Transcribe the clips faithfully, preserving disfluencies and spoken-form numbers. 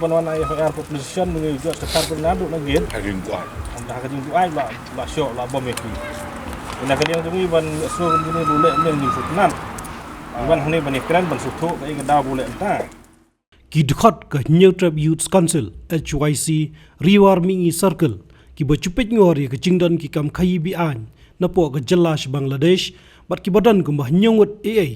Ban wan ai F I R population ngi jot ka tar pun nadu na gate. Ha ka jingbuaid. Anda ha ka jingbuaid la, la shoh la bom ïa ki. Ina ka liang jong ngi ban sngewbha ngi ne bu leh meng ngi futnat. Ban hangne ban ïakren ban sngewthuh ka ïa ka daw bu leh mynta. Ki dkhot ka Hynñiewtrep Youth Council, H Y C, Ri War Mihngi Circle, kiba ju peit ngor ïa ka jingdon ki kam khaïi be-aiñ napoh ka jylla sha Bangladesh, bad kiba don kumba hynñiew ngut ei ei.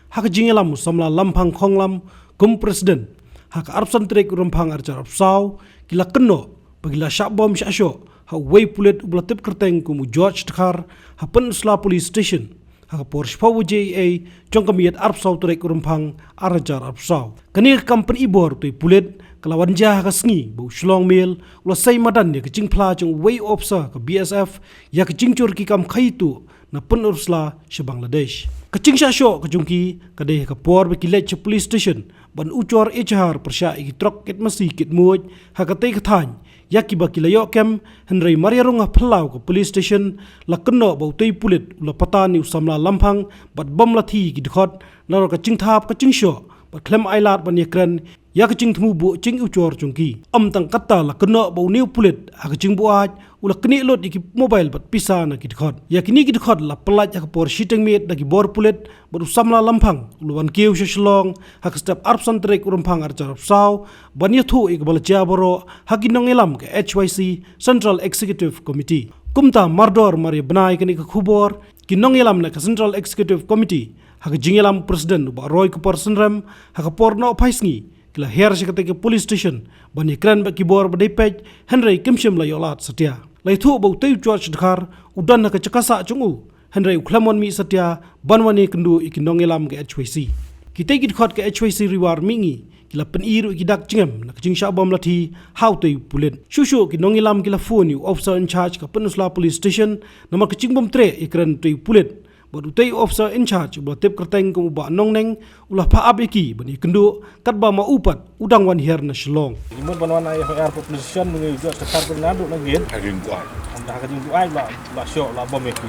Ha ka jingïalam u samla Lamphang Khonglam kum president, ha ka arphew san tarik u Rymphang arhajar arphew saw, ki la kynnoh ba ki la shah bom shah shoh ha uwei u pulit uba la tip kyrteng kum u George Dkhar, ha Pynursla Police Station, ha ka por shiphew baje ei ei jong ka miet arphew saw tarik u Rymphang arhajar arphew saw. Kane ka kam pynibor utei u pulit ka la wan jia ha ka sngi ba u Shillong Mail u la sei madan ïa ka jingphla jong uwei u officer ka B S F ïa ka jingjur ki kam khaïi tuh na Pynursla sha Bangladesh. Ka jingshah shoh ka jong ki ka dei ha ka por ba ki leit sha police station ban ujor ejahar pyrshah ïa ki trok kit masi kit muid ha katei ka thaiñ, ïa kiba ki la ïoh kem, hynrei mar ïa rung ha phyllaw ka police station, la kynnoh ba utei u pulit u la patan ïa u samla Lamphang bad bom la thie ïa ki dkhot, nalor ka jingthap ka jingshoh bad khlem ailad ban ïakren ïa ka jingthmu buh jingujor jong ki. Ym tang katta, la kynnoh ba une u pulit ha ka jingbuaid u la knieh lut ïa ki mobile bad pisa na ki dkhot. Ïa kine ki dkhot la pyllait ha ka por shiteng miet da ki bor pulit bad u samla Lamphang u la wan kiew sha Shillong ha ka step arphew san tarik u Rymphang arhajar arphew saw ban ïathuh ïa kaba la jia baroh ha ki nongïalam ka H Y C Central Executive Committee. Kumta mardor mar ïa bnai kane ka khubor, ki nongïalam na ka Central Executive Committee ha ka jingïalam u president u Bah Roy Kupar Synrem, ha ka por noh phai sngi ki la her sha katei ka police station ban ïakren bad ki bor ba dei peit, hynrei kim shym la ïoh lad satia. La ïathuh ba utei u George Dkhar u don ha ka jaka sah jong u, hynrei u khlem wan mih satia ban wan ïakynduh ïa ki nongïalam ka H Y C. Kitei ki dkhot ka H Y C Ri War Mihngi ki la pyni ruh ïa ki dak jingem na ka jingshah bom la thie ha utei u pulit. Shuh shuh ki nongïalam ki la phone ïa u officer in charge ka Pynursla Police Station namar ka jingbym treh ïakren utei u pulit bad utei u officer in charge uba la tip kyrteng kum u Bah Nongneng u la phah ap ïa ki ban ïakynduh, katba ma u pat u dang wan hiar na Shillong. Ngi mut ban wan ai F I R population ngi jot ka tar pun nadu na gate. Ha ka jingbuaid. Anda ha ka jingbuaid la, la shoh la bom ïa ki.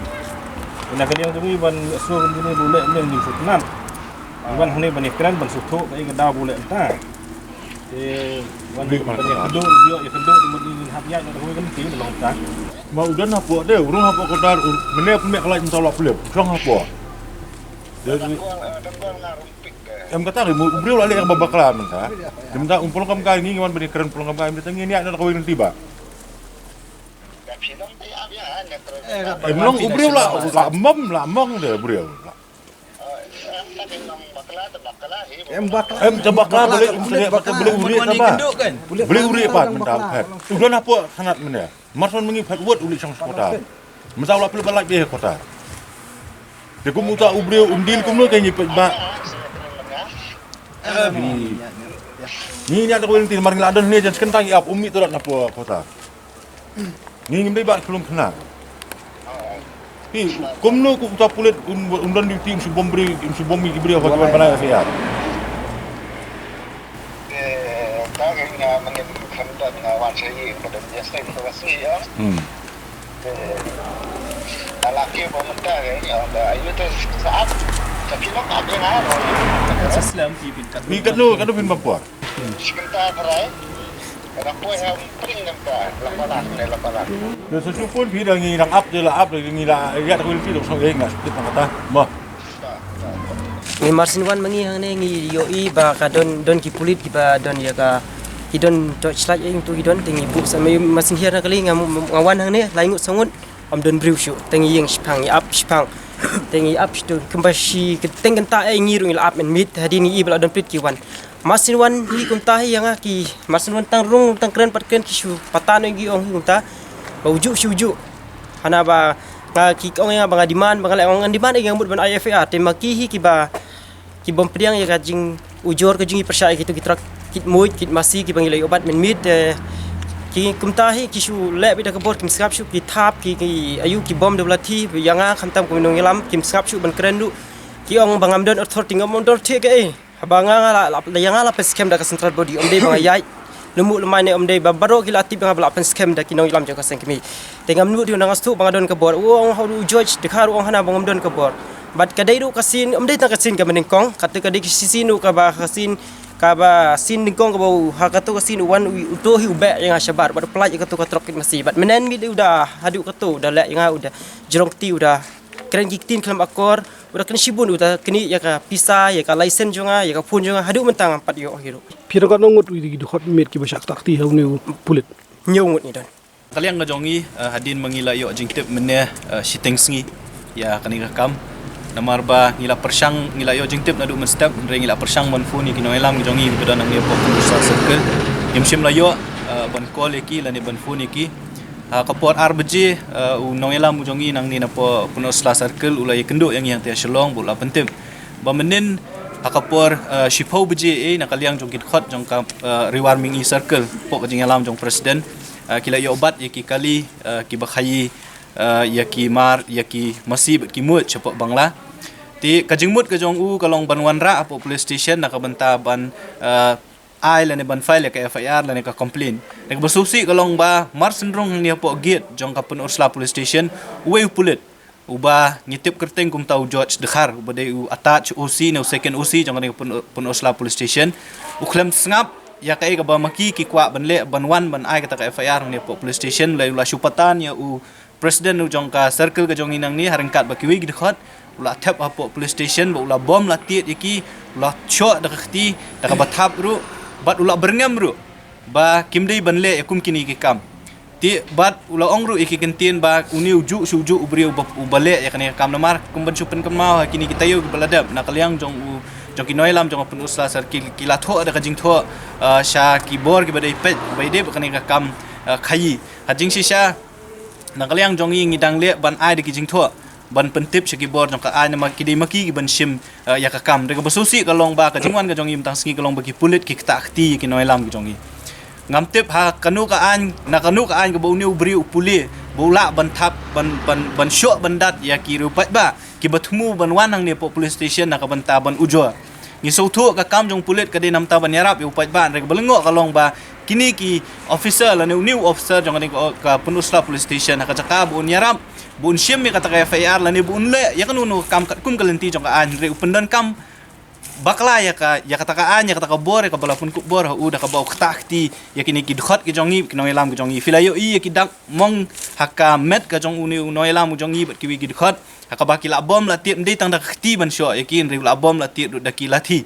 Ina ka liang jong ngi ban sngewbha ngi ne bu leh meng ngi futnat. Ban hangne ban ïakren ban sngewthuh ka ïa ka daw bu leh mynta. Te wan ban ïakynduh, ïa ïakynduh mut ngi hap ïaid na ka hoi kan ti na long ta. Ma u don hapoh de, u rung hapoh kotar, u mane pynmih ka light mynta u la pylep, u shong hapoh. Em kata ri, u briew la leh kaba bakla mynta. Mynta um pynlong kam kai, ngi ngi wan ban ïakren pynlong kam kai, mynta ngi ïaid na ka wei lynti ba. Em long u briew la, la mom, la mong de u briew. Em bakla. Em te bakla, boleh, boleh, boleh u rieh kaba. Boleh u rieh pat mynta. U don hapoh sanad mynta. Marson mengi phat wot u leh shong sha kotar. Mynta u la pylep ba lait beh kotar. Te kum uta u briew un deal kumno te ngi peit ba. Ngi, ngi ïa da ko ngi tin mar ngi la don ne jan skentang ïa ap um mih tu rat na po kotar. Ngi ngim dei ba klum khna. Hi, kumno ku uta pulit un, un don duty un shu bom briew, un shu bom ïa ki briew ha ki wan bana F I R. Hmm. Ni katno, katno phin bam por. Yo, sa shu phone phi da ngi dang ap, de la ap, de ngi la ïa da ko phi da song ïa nga shu tip na kata. Mo. Ngi marsien wan ma ngi hangne ngi ïohi ba ka don, don ki pulit kiba don ïa ka, ki don torchlight ïa ngi tu ki don, te ngi buh sa, marsien hiar na kali nga, nga wan hangne lai ngut saw ngut. Ym don briew shuh, te ngi ïeng shiphang, ngi ap shiphang. Te ngi ap shuh tu kumba shi kynteng kynta ei ngi ruh ngi la ap mynmiet, hadien ngi i ba la don pulit ki wan. Marsien wan hi kumta hi ïa nga ki, marsien wan tang rung tang kren pat kren ki shu patan ïa ngi ong hi kumta. Ba ujuh shu ujuh. Hana ba nga ki ong ïa nga ba nga demand, ba nga leh ong nga demand ïa nga mut ban ai F I R, te ma ki hi kiba ki bym pdiang ïa ka jingujor ka jingïapyrshah ïa kito ki trok kit muid kit masi kiba ngi la ïoh bat mynmiet, eh, ki kumta hi ki shu leh beit da ka bor, kim sngap shuh, ki thap, ki, ki ayu ki bom da u lathi ïa nga khamtam kum nongïalam, kim sngap shuh ban kren ruh. Ki ong ba ngam don authority, ngam don authority kaei. Haba nga, nga la, la, ïa nga la pynskhem da ka central body, ym dei ba nga ïaid lymmuh lymai ne ym dei ba baroh ki la tip ïa nga ba la pynskhem da ki nongïalam jong ka seng kmie. Te ngam nud hi, nga sngewthuh ba nga don ka bor. U ong ha u George Dkhar u ong hana ba ngam don ka bor. Bad ka dei ruh ka sien, ym dei tang ka sien kaba nyngkong, kata ka dei ka shisien ruh kaba ka sien Kaba sien nyngkong kaba u ha kato ka sien u wan u, uto hi u beh ïa nga shabar bad u pynlait ïa kato ka trok kit masi bad mynhynnin u da haduh kato u da leh ïa nga u da jrong kti u da kren ki ktien khlem akor u da kren shibun u da knieh ïa ka pisa ïa ka license jong nga ïa ka phone jong nga haduh mynta ngam pat ïoh hi ruh. Phi dang kat ngut u ïa ki dkhot miet kiba shah ktah kti ha une u pulit? Hynñiew ngut ngi don. Ka liang ka jong ngi, eh, hadien ba ngi la ïoh jingtip mynne, eh, shiteng sngi ïa kane ka kam. Namar ba ngi la pyrshang, ngi la ïoh jingtip naduh mynstep, hynrei ngi la pyrshang ban phone ïa ki nongïalam ki jong ngi kiba don hangne hapoh Pynursla Circle. Ngim shym la ïoh, eh, ban call ïa ki lane ban phone ïa ki. Ha ka por ar baje, eh, u nongïalam u jong ngi nangne napoh Pynursla Circle u la ïakynduh ïa ngi hangta ha Shillong bad u la pyntip ba mynhynnin ha ka por, eh, shiphew baje eh na ka liang jong ki dkhot jong ka, eh, Ri War Mihngi Circle hapoh ka jingïalam jong president, eh, ki la ïoh bat ïa ki kali, eh, kiba khaïi, eh, ïa ki mar, ïa ki masi bad ki muid shapoh Bangla. Te ka jingmut ka jong u ka long ban wanrah hapoh police station na ka bynta ban, eh, ai lane ban file ïa ka F I R lane ka complaint. Te kaba sngewsih ka long ba mar synrung hangne hapoh gate jong ka Pynursla Police Station uwei u pulit uba ngi tip kyrteng kumta u George Dkhar uba dei u attached O C ne u second O C jong kane ka Pyn-, Pynursla Police Station u khlem sngap ïa kaei kaba ma ki ki kwah ban leh ban wan ban ai kata ka F I R hangne hapoh police station, u la, u la shu patan ïa u president u jong ka circle ka jong ngi nangne ha ryngkat bad kiwei ki dkhot, u la thep hapoh police station bad u la bom la tied ïa ki, u la shoh da ka kti da kaba thap ruh bad u la byrngem ruh ba kim dei ban leh ïa kum kine ki kam. Te bad u la ong ruh ïa ki kyntien ba une u juh shu juh u briew uba, uba leh ïa kane ka kam, namar kum ban shu pynkynmaw ha kine ki taïew kiba la dep na ka liang jong u, jong ki nongïalam jong ka Pynursla Circle ki, ki la thoh da ka jingthoh, ah, sha ki bor kiba dei peit ba ïadei bad kane ka kam, ah, khaïi. Ha jingshisha na ka liang jong ngi ngi dang leh ban ai da ki jingthoh ban pyntip sha ki bor jong ka aiñ namar ki dei ma ki kiban shim, eh, ïa ka kam. Te kaba sngewsih ka long ba ka jingwan ka jong ngi mynta ka sngi ka long ba ki pulit ki ktah kti ïa ki nongïalam ki jong ngi. Ngam tip ha kano ka aiñ, na kano ka aiñ kaba une u briew u pule ba u lah ban thap, ban, ban, ban shoh ban dat ïa ki riew paidbah kiba thmu ban wan hangne hapoh police station na ka bynta ban ujor. Ngi sngewthuh ka kam jong pulit ka dei namar ban ïarap ïa u paidbah, hynrei kaba lyngngoh ka long ba kine ki officer lane une u officer jong kane ka, ka Pynursla Police Station ha ka jaka ba un ïarap, ba un shim ïa kata ka F I R lane ba un leh ïa kano kano ka kam katkum ka lynti jong ka aiñ, hynrei u pyndonkam bakla ïa ka, ïa kata ka aiñ, ïa kata ka bor, ïa kaba la pynkup bor ha u da kaba u ktah kti ïa kine ki dkhot ki jong ngi, ki nongïalam ki jong ngi. Phi la ïohi ïa ki dak mong ha ka met ka jong une u nongïalam u jong ngi bad kiwei ki dkhot ha kaba ki la bom la tied, ym dei tang da ka kti ban shoh ïa ki, hynrei u la bom la tied ruh da ki lathi.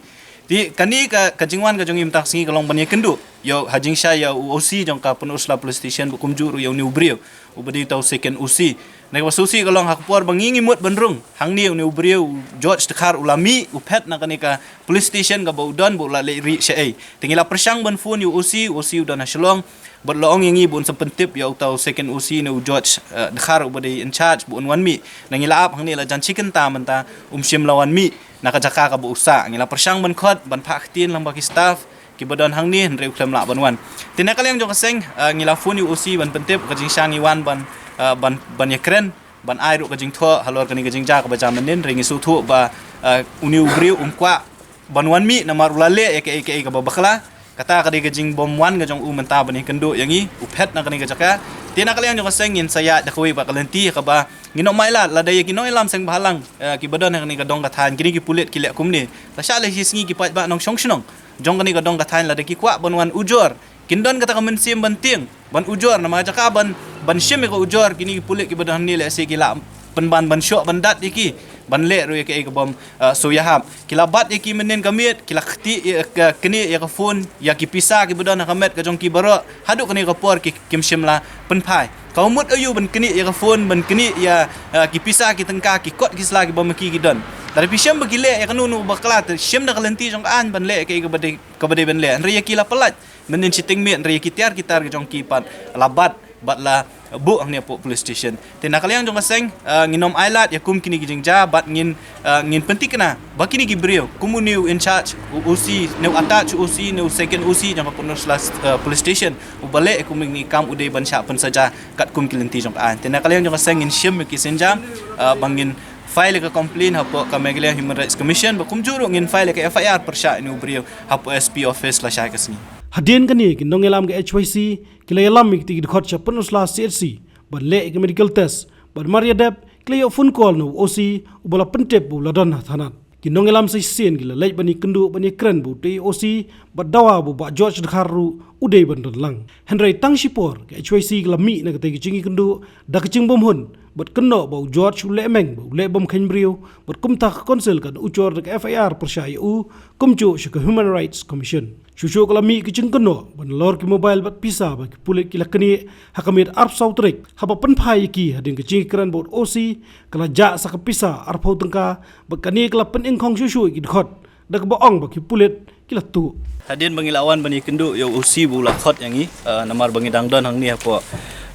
Te kane ka, ka jingwan ka jong ngi mynta ka sngi ka long ban ïakynduh ïa u, ha jingshisha ïa u O C jong ka Pynursla Police Station bad kumjuh ruh ïa une u briew uba dei uta u second O C. Hynrei kaba sngewsih ka long ha ka por ba ngi ngi mut ban rung hangne une u briew u George Dkhar u la mih, u phet na kane ka police station kaba u don bad u la leit rieh shaei. Te ngi la pyrshang ban phone ïa u O C, u O C u don ha Shillong. Bad la ong ïa ngi ba un sa pyntip ïa uta u second O C ne u George, eh, Dkhar uba dei in charge ba un wan mih. Na ngi la ap hangne la jan shi kynta mynta um shym la wan mih na ka jaka kaba u sah. Ngi la pyrshang ban khot, ban phah ktien lang bad ki staff kiba don hangne, hynrei u khlem lah ban wan. Te na ka liang jong ka seng, eh, ngi la phone ïa u O C ban pyntip, ka jingshisha ngi wan ban, eh, ban, ban ïakren, ban ai ruh ka jingthoh halor kane ka jingjia kaba jia mynnin, hynrei ngi sngewthuh ba, eh, une u briew um kwah ban wan mih namar u la leh ïa kaei kaei kaba bakla. Kata ka dei ka jingbymwan ka jong u mynta ban ïakynduh ïa ngi, u phet na kane ka jaka. Te na ka liang jong ka seng ngin sa ïaid da kawei pat ka lynti kaba ngin ym ailad, lada ïa ki nongïalam seng bhalang, eh, kiba don ha kane ka dong ka thaiñ, kine ki pulit ki leh kumne. Lashai lashisngi ki paidbah nongshong shnong jong kane ka dong ka thaiñ lada ki kwah ban wan ujor, kin don kata ka mynsiem ban tieng ban ujor, namar jaka ban, ban shim ïa ka ujor, kine ki pulit kiba don hangne lehse ki la pynban ban shoh ban dat ïa ki, ban leh ruh ïa kaei ka bym, eh, shu ïahap. Ki la bat ïa ki mynnin ka miet, ki la kti, eh, ka, knieh ïa ka phone, ïa ki pisa kiba don ha ka met ka jong ki baroh, haduh kane ka por ki, kim shym la pynphai. Ka mut aïu ban knieh ïa ka phone, ban knieh ïa, eh, ki pisa ki tyngka, ki kot ki sla kiba ma ki ki don. Lada phi shem ba ki leh ïa kano kano bakla, te shem da ka lynti jong ka aiñ ban leh ïa kaei kaba dei, kaba dei ban leh. Hynrei ïa ki la pyllait mynnin shiteng miet, hynrei ïa ki tiar ki tar ki jong ki pat la bat bad la buh hangne hapoh police station. Te na ka liang jong ka seng, eh, ngin ym ailad ïa kum kine ki jingjia bad ngin, eh, ngin pynthikna ba kine ki briew kum une u in charge, u O C, ne u attached O C, ne u second O C jong ka Pynursla, eh, police station uba leh ïa kum kine ki kam u dei ban shah pynsaja katkum ki lynti jong ka aiñ. Te na ka liang jong ka seng ngin shim ïa ki sienjam, eh, ba ngin file ïa ka complaint hapoh ka Meghalaya Human Rights Commission, bad kumjuh ruh ngin file ïa ka F I R pyrshah ïa une u briew hapoh S P office lashai ka sngi. Hadien kane ki nongïalam ka H Y C ki la ïalam ïa kitei ki dkhot sha Pynursla C H C ban leh ïa ka medical test, bad mar ïa dep ki la ïoh phone call na u O C uba la pyntip ba u la don ha thanat. Ki nongïalam sa shisien ki la leit ban ïakynduh ban ïakren bad utei u O C bad dawa ba u Bah George Dkhar ruh u dei ban don lang. Hynrei tang shipor ka H Y C ka la mih na katei ka jingïakynduh da ka jingbymhun bad kynnoh ba u George u leh meng bad u leh bymkheiñ briew bad kumta ka Council kan ujor da ka F I R pyrshah ïa u kumjuh sha ka Human Rights Commission. Shuh shuh ka la mih ka jingkynnoh ban lor ki mobile bad pisa ba ki pulit ki la knieh ha ka miet arphew saw tarik, haba pynphai ïa ki hadien ka jingïakren bad u O C ka la jah sa ka pisa arphew tyngka bad kane ka la pynïeng khong shuh shuh ïa ki dkhot da kaba ong ba ki pulit ki la tuh. Hadien ba ngi la wan ban ïakynduh ïa u O C ba u la khot ïa ngi, ah, namar ba ngi dang don hangne hapoh,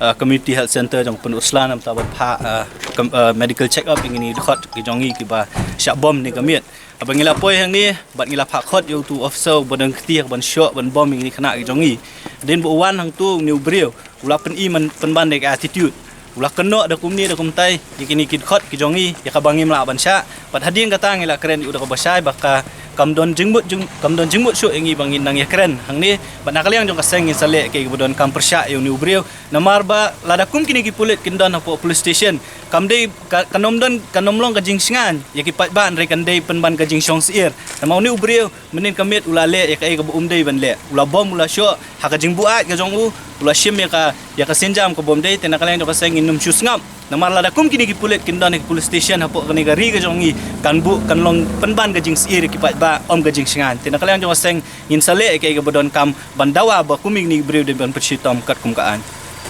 ah, Community Health Centre jong Pynursla namar ban phah, ah, kam-, ah, medical check up ïa ngi, ngi dkhot ki jong ngi kiba shah bom ne ka miet. Haba ngi la poi hangne bad ngi la phah khot ïa utu u officer uba don kti ban shoh ban bom ïa ngi ki khynnah ki jong ngi. Hadien ba u wan hangtu une u briew u la pyni man pynban da ka attitude. U la kynnoh da kumne da kumtai ïa kine ki dkhot ki jong ngi ïa kaba ngim lah ban shah. Bad hadien kata ngi la kren ïa u da kaba shai ba ka kam don jingmut jing, kam don jingmut shuh ïa ngi ba ngin nang ïakren hangne. Bad na ka liang jong ka seng ngin sa leh kaei kaba donkam pyrshah ïa une u briew. Namar ba lada kum kine ki pulit kin don hapoh police station, kam dei ka, kan ym don, kan ym long ka jingshngaiñ ïa ki paidbah, hynrei kan dei pynban ka jingshong syier. Namar une u briew mynhynnin ka miet u la leh ïa kaei kaba um dei ban leh. U la bom, u la shoh ha ka jingbuaid ka jong u, u la shim ïa ka, ïa ka sienjam kaba um dei. Te na ka liang jong ka seng ngin ym shu sngap. Namar lada kum kine ki pulit kin don ha ki police station hapoh kane ka ri ka jong ngi, kan buh, kan long pynban ka jingsyier ïa ki paidbah, ym ka jingshngaiñ. Te na ka liang jong ka seng ngin sa leh ïa kaei kaba donkam ban dawa ba kum ïa kine ki briew dei ban pynshitom katkum ka aiñ.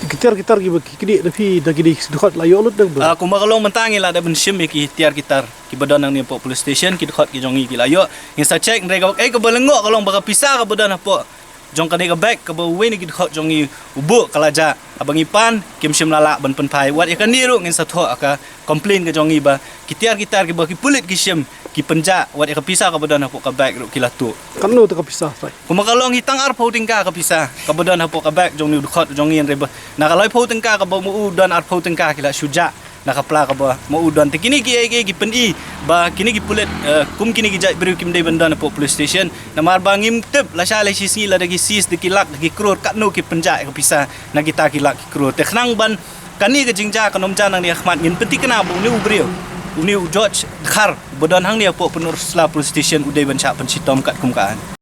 Ki tiar ki tar kiba ki knieh da phi da kine ki dkhot la ïoh lut da ba? Ah, kumba ka long mynta ngi la dep ban shim ïa ki tiar ki tar kiba don hangne hapoh police station, ki dkhot ki jong ngi ki la ïoh. Ngin sa check, hynrei kaba, kaei kaba lyngngoh ka long ba ka pisa kaba don hapoh jong kane ka bag kaba uwei na ki dkhot jong ngi u buh ka la jah. Haba ngi pan kim shym la lah ban pynphai. Wat ïa kane ruh ngin sa thoh ha ka complaint ka jong ngi ba ki tiar ki tar kiba ki pulit ki shim ki pynjah, wat ïa ka pisa kaba don hapoh ka bag ruh ki la tuh. Katno te ka pisa, Sai? Kumba ka long hi tang arphew tyngka ka pisa kaba don hapoh ka bag jong une u dkhot jong ngi, hynrei ba na ka laiphew tyngka kaba ma u don, arphew tyngka ki la shu jah na ka pla kaba ma u don. Te kine kiei kiei ki pyni ba kine ki pulit, eh, kum kine ki jait briew kim dei ban don hapoh police station. Namar ba ngim tip lashai lashisngi lada ki seize da ki lak da ki klur, katno ki pynjah ïa ka pisa na kita ki lak ki klur. Te khnang ban kane ka jingjia kan ym jia nangne ha khmat, ngin pynthikna ba une u briew, une u George Dkhar ba don hangne hapoh Pynursla police station u dei ban shah pynshitom katkum ka aiñ.